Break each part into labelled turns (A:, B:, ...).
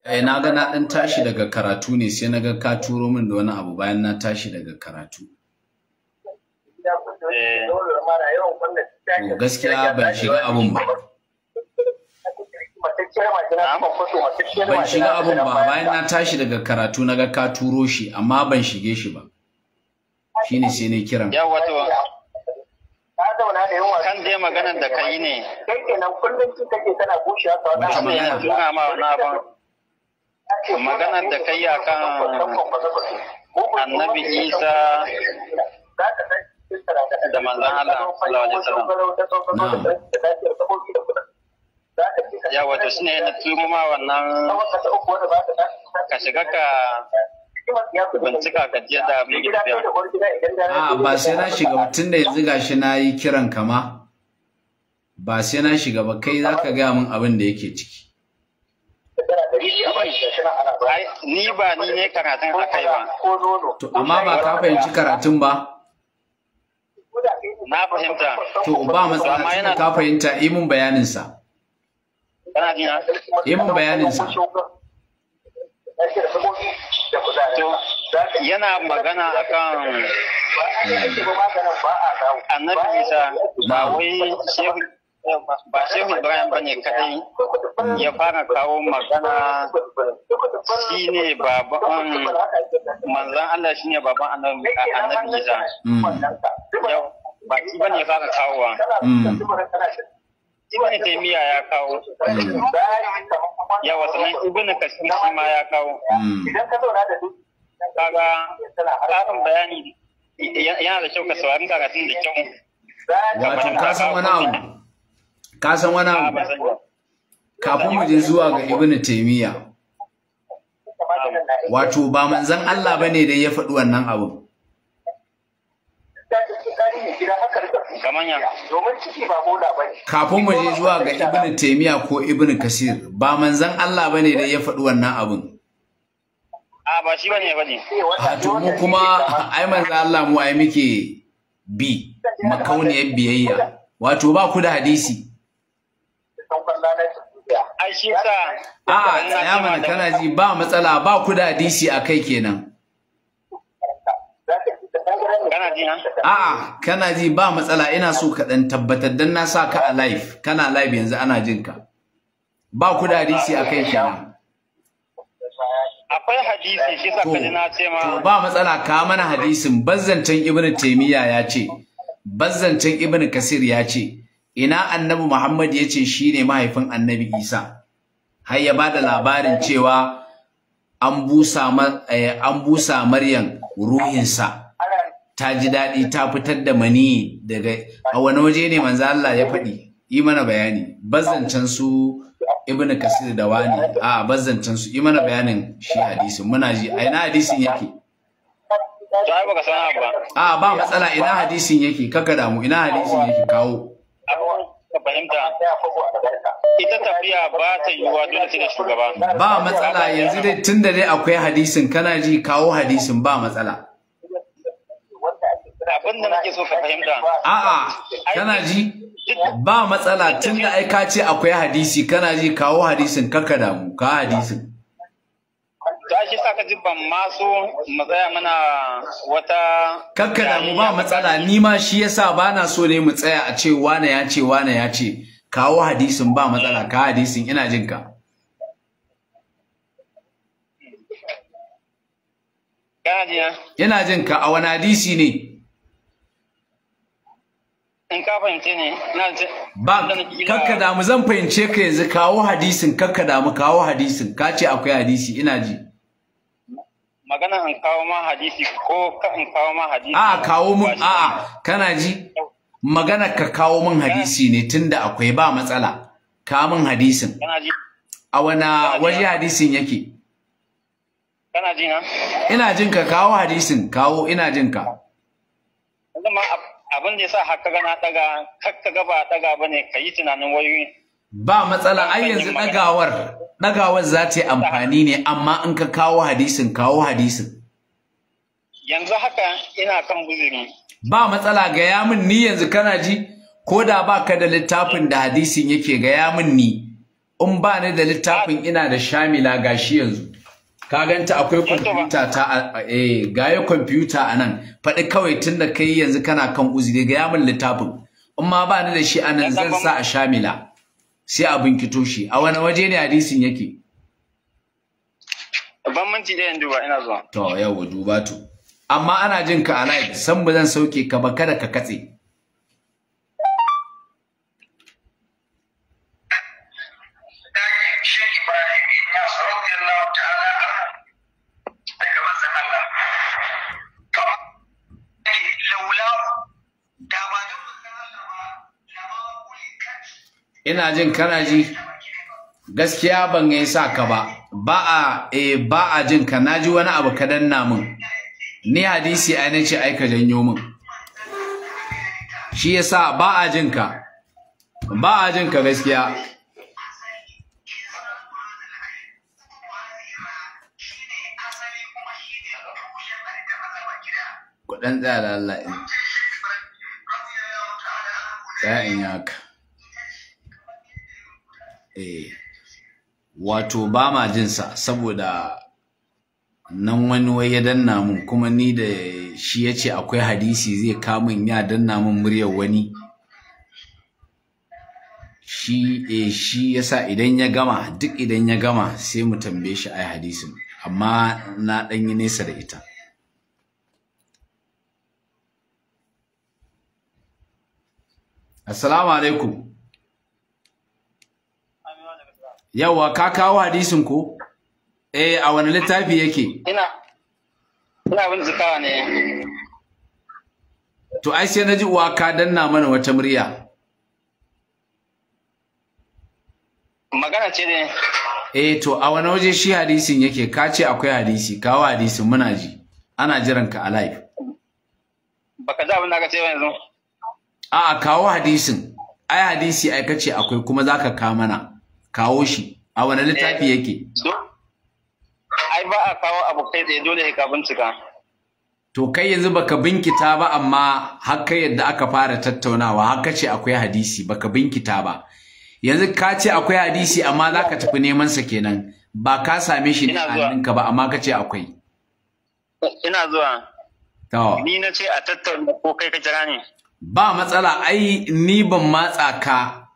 A: Eh, na ga na ɗan tashi daga karatu ne, sai na ga ka turo min da wani abu bayan na tashi daga karatu.
B: Eh.
A: To gaskiya ban shiga abun ba. Ban shiga abun ba, bayan na tashi daga karatu na ga ka turo shi, amma ban shige shi ba. Shine sai na kiran.
B: Yawa to, kan dai maganar da ka yi ne.
A: Wace
B: Shine na
A: magana?
B: tura ma wani abun. Maganar da ka yi akan Annabi Isa da manzon Allah sallallahu alaihi wasallam.
A: Na'am.
B: Yawa to shine na turo ma wannan, ka shiga ka bincika ka ji yadda abin yake tafiya.
A: A'a, ba sai na shiga ba, tunda yanzu gashi na yi kiran kama. Ba sai na shiga ba, kai za ka gaya min abin da yake ciki.
B: Ai, ni ba ni ne karatun akai ba.
A: To amma ba ka fahimci karatun ba?
B: Na fahimta.
A: To ba matsala,
B: Amma
A: tunda
B: yana
A: ka fahimta, yi min bayanin sa.
B: Kana ji na?
A: Yi min bayanin sa.
B: To yana magana akan Annabi Isa, ba wai Shehu, ba Shehu Ibrahim bane kadai ya fara kawo magana, shine baban manzon Allah, shine baban Annabi Isa. Yau ba shi bane ya fara kawowa. Ibn Taymiyyah ya kawo. Yawa, sannan Ibn Kasir shi ma ya kawo. Kaga ƙarin bayani yana da kyau ka saurari karatun da kyau.
A: Wato ka san wani abu? Ka san wani
B: A
A: abu?
B: ban sani ba.
A: Kafin mu je zuwa ga Ibn Taymiyyah, wato ba manzon Allah bane da ya faɗi wannan abun.
B: Kaman ya.
A: Kafin mu je zuwa ga Ibn Taymiyyah ko Ibn Kasir, ba manzon Allah bane da ya faɗi wannan abun.
B: A ba shi bane ya faɗi.
A: A to mu kuma ai manzon Allah mu ai muke bi makauniyar biyayya. Wato ba ku da hadisi.
B: Ai shi sa
A: A'a,
B: na
A: tsaya
B: ce ma
A: mana,
B: da
A: kana ji, ba matsala, ba ku da hadisi a kai kenan.
B: Kana ji na?
A: A'a, kana ji, ba matsala, ina so ka dan tabbatar dan na sa ka a live, kana live yanzu ana jin ka. Ba ku da hadisi a kai kenan.
B: Akwai hadisi, shi sa
A: To,
B: kaji na ce
A: to
B: ma
A: ba matsala, ka mana hadisin. Bazzancan Ibn Taymiyyah ya ce, bazzancan Ibn Kasir ya ce, ina Annabi Muhammad ya ce shine mahaifin Annabi Isa. Har ya bada labarin cewa an busa an busa Maryam ruhinsa, ta ji daɗi ta fitar da mani daga a wani waje ne manzo Allah ya faɗi? Yi mana bayani, bazzancan su Ibn Kasir da wani, a bazzancan su, yi mana bayanin shi hadisin, muna ji. A ina hadisin yake?
B: To ai baka san abu ba.
A: A ba matsala, ina hadisin yake? Kaka damu, ina hadisin yake? Kawo.
B: Abin ka fahimta, ita tafiya ba ta yiwuwa dole sai da shugaba.
A: Ba matsala, yanzu dai tunda dai akwai hadisin, kana ji, kawo hadisin, ba matsala.
B: Abin da nake so ka fahimta,
A: A'a, kana ji, ba matsala, tunda ai ka ce akwai hadisi, kana ji, kawo hadisin, kaka damu, ka hadisin.
B: To ai shi sa ka ji ban ma so mu tsaya muna wata
A: Kakka damu, ba matsala, ni ma shi yasa ba na so ne mu tsaya a ce wane ya ce, wane ya ce. Kawo hadisin, ba matsala, ka hadisin, ina jin ka.
B: Kana ji na?
A: Ina jin ka, a wani hadisi ne?
B: In ka fahimce ni, ina ce
A: Ba kakka damu, zan fahimce ka yanzu, kawo hadisin, kakka damu, kawo hadisin, ka ce akwai hadisi, ina ji.
B: Magana in kawo ma hadisi ko ka in kawo ma hadisi.
A: A'a, kawo mun.
B: Ba shi-
A: A'a, kana ji, magana ka kawo mun hadisi ne, tunda akwai, ba matsala, kawo mun hadisin.
B: Kana ji?
A: A wana waje hadisin yake?
B: Kana ji na?
A: Ina jin ka, kawo hadisin, kawo, ina jin ka.
B: Yanzu ma abin da yasa haka ga na daga, kakka ga ba daga bane ka yi tunanin wai
A: Ba matsala, ai yanzu dagawar za ta yi amfani ne, amma in ka kawo hadisin, kawo hadisin.
B: Yanzu haka ina kan buzuri.
A: Ba matsala, gaya min ni yanzu, kana ji, ko da ba ka da littafin da hadisin yake, gaya min ni. In ba ni da littafin ina da shamila gashi yanzu. Ka ganta akwai kwamfuta ta gaya kwamfuta a nan. Faɗi kawai tunda kai yanzu kana kan uzuri ga min littafin. In ma ba ni da shi a nan zan sa a shamila. Sai a binkito shi. A wani waje ne hadisin yake?
B: Ban minti ɗaya in duba, ina zuwa.
A: To yau duba to. Amma ana jin ka a live, san ba zan sauke ka ba, kada ka katse.
C: Sheikh Ibrahim Inyas radiyallahu ta'ala anhu daga manzon Allah. To laula da ba dan manzon Allah ba lama ulikat.
A: Ina jin kana ji. Gaskiya ban yi sa ka ba. Ba a ba a jin ka, naji wani abu ka danna min. Ni hadisi ai nace ai ka janyo min. Shi yasa ba a jin ka. Ba a jin ka gaskiya. Ku ɗan tsaya da Allah in. Tsaya in yi haka. Wato ba ma jin sa saboda nan wani wai ya danna mun, kuma ni da shi ya ce akwai hadisi zai kamun ya danna mun muryar wani. Shi shi yasa idan ya gama, duk idan ya gama sai mu tambaye shi ai hadisin, amma na ɗan yi nesa da ita. Assalamu alaikum. Yawwa, ka kawo hadisin ko? A wani littafi yake?
B: Ina bincikawa ne.
A: To ai sai naji uwa ka danna mana wata murya.
B: Magana ce ne.
A: To a wani waje shi hadisin yake? Ka ce akwai hadisi, kawo hadisin muna ji. Ana jiran ka a live.
B: Baka ji abin da aka ce yanzu?
A: A'a, kawo hadisin. Ai hadisi ai kace akwai kuma zaka ka mana. Kawo shi. A wani littafi yake?
B: Ai ba a kawo abu kai tsaye, dole ka bincika.
A: To kai yanzu baka binkita ba, amma har kai yadda aka fara tattaunawa har kace akwai hadisi baka binkita ba. Yanzu ka ce akwai hadisi amma zaka tafi neman sa kenan, ba ka same shi ne a hannunka ba amma kace akwai.
B: Ina zuwa.
A: To
B: ni na ce a tattauna ko kai ka kira ni?
A: Ba matsala, ai ni ban matsa ka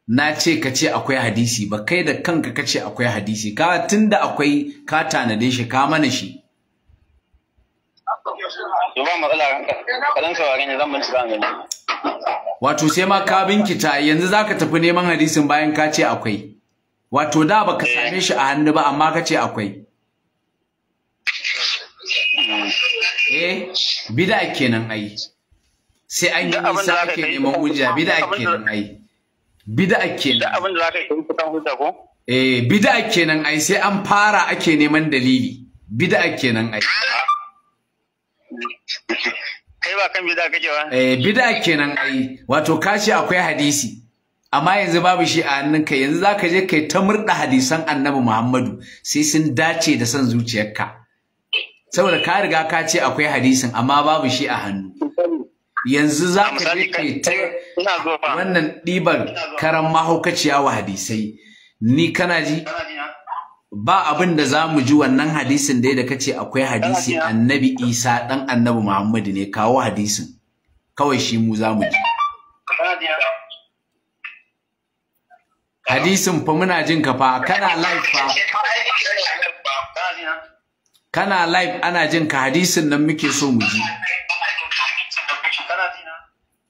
A: na ce ka ce akwai hadisi ba, kai da kanka ka ce akwai hadisi, ka tunda akwai ka tanade shi ka mana shi.
B: To ba matsala, ka dan saurare ni zan bincika ne.
A: Wato sai ma ka binkita yanzu zaka tafi neman hadisin bayan ka ce akwai. Wato da baka same shi a hannu ba amma ka ce akwai. Bid'a kenan ai. Sai an yi nisa ake neman hujja, bid'a kenan ai. Bid'a kenan.
B: Duk abin da zaka yi kan hujja ko?
A: Bid'a kenan ai, sai an fara ake neman dalili. Bid'a kenan ai.
B: Kai ba kan bid'a kake ba?
A: Bid'a kenan ai. Wato ka ce akwai hadisi amma yanzu babu shi a hannunka, yanzu zaka je kai ta murda hadisan Annabi Muhammadu sai sun dace da son zuciyarka. Saboda ka riga ka ce akwai hadisin amma babu shi a hannu. Yanzu za ka je kai ta wannan ɗibar karan mahaukaciya wa hadisai. Ni kana ji? Ba abin da za mu ji wannan hadisin dai da kace akwai hadisi Annabi Isa ɗan Annabi Muhammadu ne, kawo hadisin. Kawai shi mu za mu ji. Hadisin fa muna jin ka fa, kana live fa. Kana live ana jin ka, hadisin nan muke so mu ji.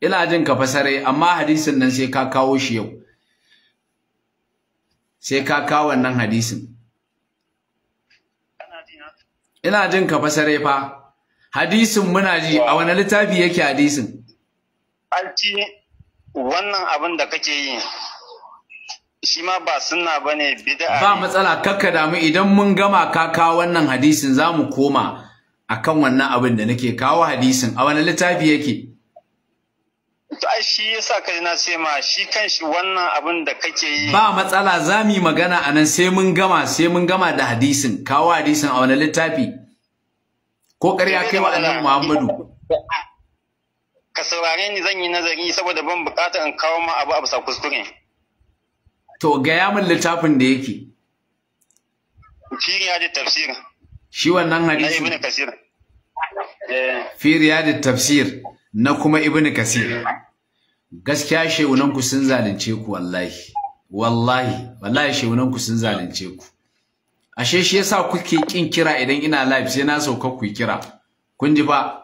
A: Ina jin ka fasare, amma hadisin nan sai ka kawo shi yau. Sai ka kawo wannan hadisin. Ina jin ka fasare fa. Hadisin muna ji, a wani littafi yake hadisin?
B: Alci wannan abin da kake yi shi ma ba sunna bane, bid'a.
A: Ba matsala, kakka damu, idan mun gama ka kawo wannan hadisin zamu koma akan wannan abin da nake kawo hadisin. A wani littafi yake?
B: To ai shi yasa kai na ce ma shi kanshi wannan abin da kake yi.
A: Ba matsala, za mu yi magana anan sai mun gama, sai mun gama da hadisin. Kawo hadisin a wani littafi? Ko ƙarya kai wa Annabi Muhammadu?
B: Ka saurare ni, zan yi nazari saboda ban buƙatar in kawo ma abu a bisa kuskure.
A: To gaya min littafin da yake.
B: Fi riyadit tafsir.
A: Shi wannan hadisi.
B: Na Ibn Kasir.
A: Fi riyadit tafsir na kuma Ibn Kasir. Gaskiya shehunan ku sun zalunce ku wallahi. Wallahi, wallahi shehunan ku sun zalunce ku. Ashe shi yasa kuke kin kira idan ina live sai na sauka ku kira. Kun ji fa?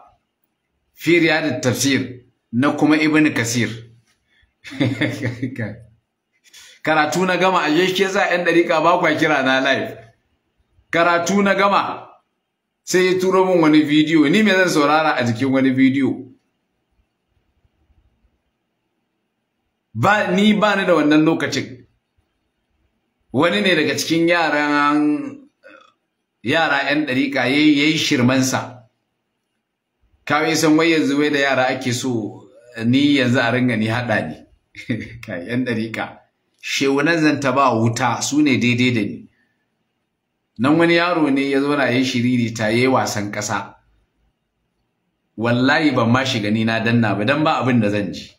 A: Fi riyadit tafsir na kuma Ibn Kasir. Karatu na gama, ashe shi yasa ƴan dariƙa ba kwa kira na live. Karatu na gama sai ya turo min wani bidiyo, ni me zan saurara a jikin wani bidiyo? Ba ni ba ni da wannan lokacin. Wani ne daga cikin yaran yara ƴan dariƙa yayi shirmansa. Kawai san wai yanzu wai da yara ake so ni yanzu a ringa ni haɗa ni. Kai ƴan dariƙa shewunan zanta ba wuta su ne daidai da ni. Nan wani yaro ne ya zo na yin shiriri ta yayi wasan ƙasa. Wallahi ban ma shiga ni na danna ba dan ba abin da zan ji.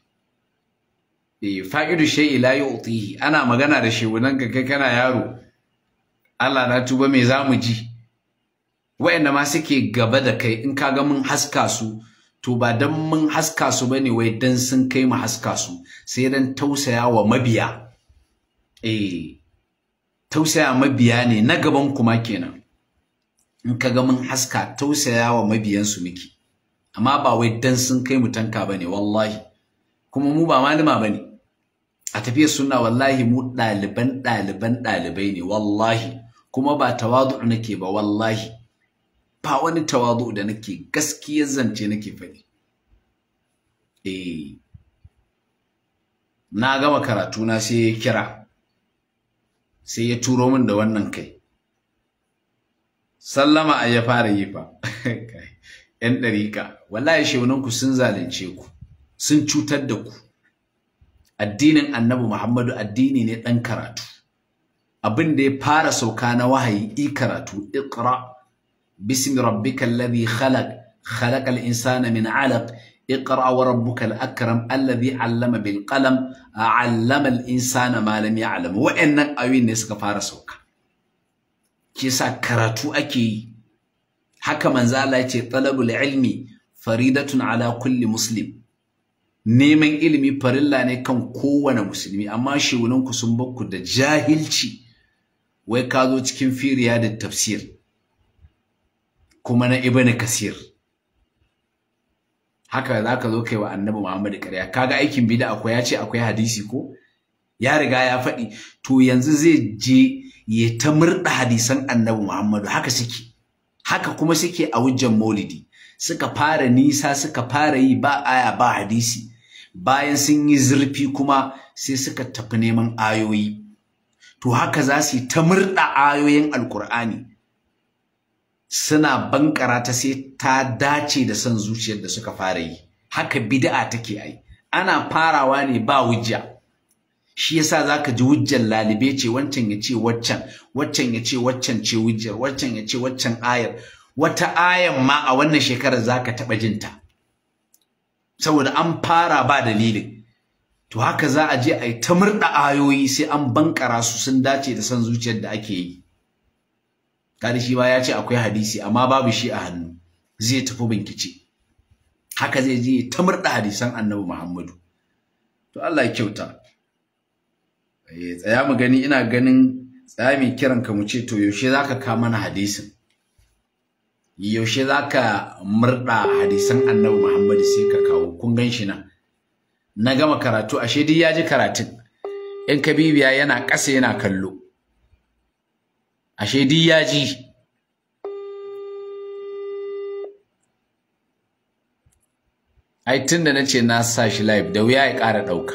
A: Eh, fa'idu shay'i la yu'tihi. Ana magana da shewunan ka kai kana yaro. Allah na tuba, me zamu ji? Wa'anda ma suke gaba da kai in kaga mun haska su to ba dan mun haska su bane wai dan sun kai mu haska su, sai dan tausaya wa mabiya. Eh, tausaya mabiya ne na gaban kuma kenan. In kaga mun haska tausaya wa mabiyan su miki, amma ba wai dan sun kai mu tanka bane wallahi. Kuma mu ba malama bane a tafiyar sunna, wallahi mu ɗaliban ɗaliban ɗalibai ne wallahi. Kuma ba tawadu nake ba wallahi, ba wani tawadu da nake, gaskiyar zance nake faɗi. Eh, na gama karatu na sai ya kira, sai ya turo min da wannan kai sallama ai ya fara yi fa. Ƴan ɗariƙa wallahi shehunanku sun zalunce ku, sun cutar da ku. Addinin Annabi Muhammadu addini ne ɗan karatu. Abin da ya fara sauka na wahayi i karatu, iqra bismi rabbikal ladhi khalaq, khalaqal insana min 'alaq, iqra wa rabbukal akram alladhi 'allama bil qalam, 'allama al insana ma lam ya'lam. Wa'annan ayoyin ne suka fara sauka. Kisa karatu ake yi. Haka manzo Allah ya ce talabul ilmi faridatun ala kulli muslim. Neman ilimi farilla ne kan kowane musulmi, amma shehunanku sun bakku da jahilci. Wai ka zo cikin firiya da tafsir kuma na Ibn Kasir, haka za ka zo kai wa Annabi Muhammad ƙarya. Kaga aikin bid'a akwai, ya ce akwai hadisi ko ya riga ya faɗi, to yanzu zai je ya ta murɗa hadisan Annabi Muhammadu. Haka suke, haka kuma suke a hujjan Maulidi. Suka fara nisa, suka fara yi ba aya ba hadisi. Bayan sun yi zurfi kuma sai suka tafi neman ayoyi. To haka za su yi ta murɗa ayoyin Alƙur'ani, suna bankara ta sai ta dace da son zuciyar da suka fara yi. Haka bid'a take ai, ana farawa ne ba hujja. Shi yasa zaka ji hujjar lalibe ce, wancan ya ce waccan, waccan ya ce waccan ce hujjar, waccan ya ce waccan ayar. Wata ayan ma a wannan shekarar zaka taɓa jinta, saboda an fara ba dalilin. To haka za a je a yi ta murɗa ayoyi sai an bankara su sun dace da son zuciyar da ake yi. Kada shi ba ya ce akwai hadisi amma babu shi a hannu, zai tafi bincike. Haka zai je ta murɗa hadisan Annabi Muhammadu. To Allah ya kyauta. Eh, tsaya mu gani, ina ganin tsaya mai kiran ka mu ce to yaushe zaka ka mana hadisin, yaushe zaka murɗa hadisan Annabi Muhammadu sai ka kawo. Kun gan shi nan, na gama karatu, ashe duk ya ji karatun. In ka bibiya yana ƙasa yana kallo, ashe duk ya ji. Ai tunda nace na sa shi live da wuya ya ƙara ɗauka.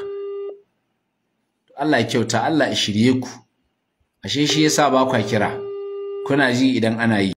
A: Allah ya kyauta, Allah ya shirye ku. Ashe shi yasa ba kwa kira, kuna ji idan ana yi.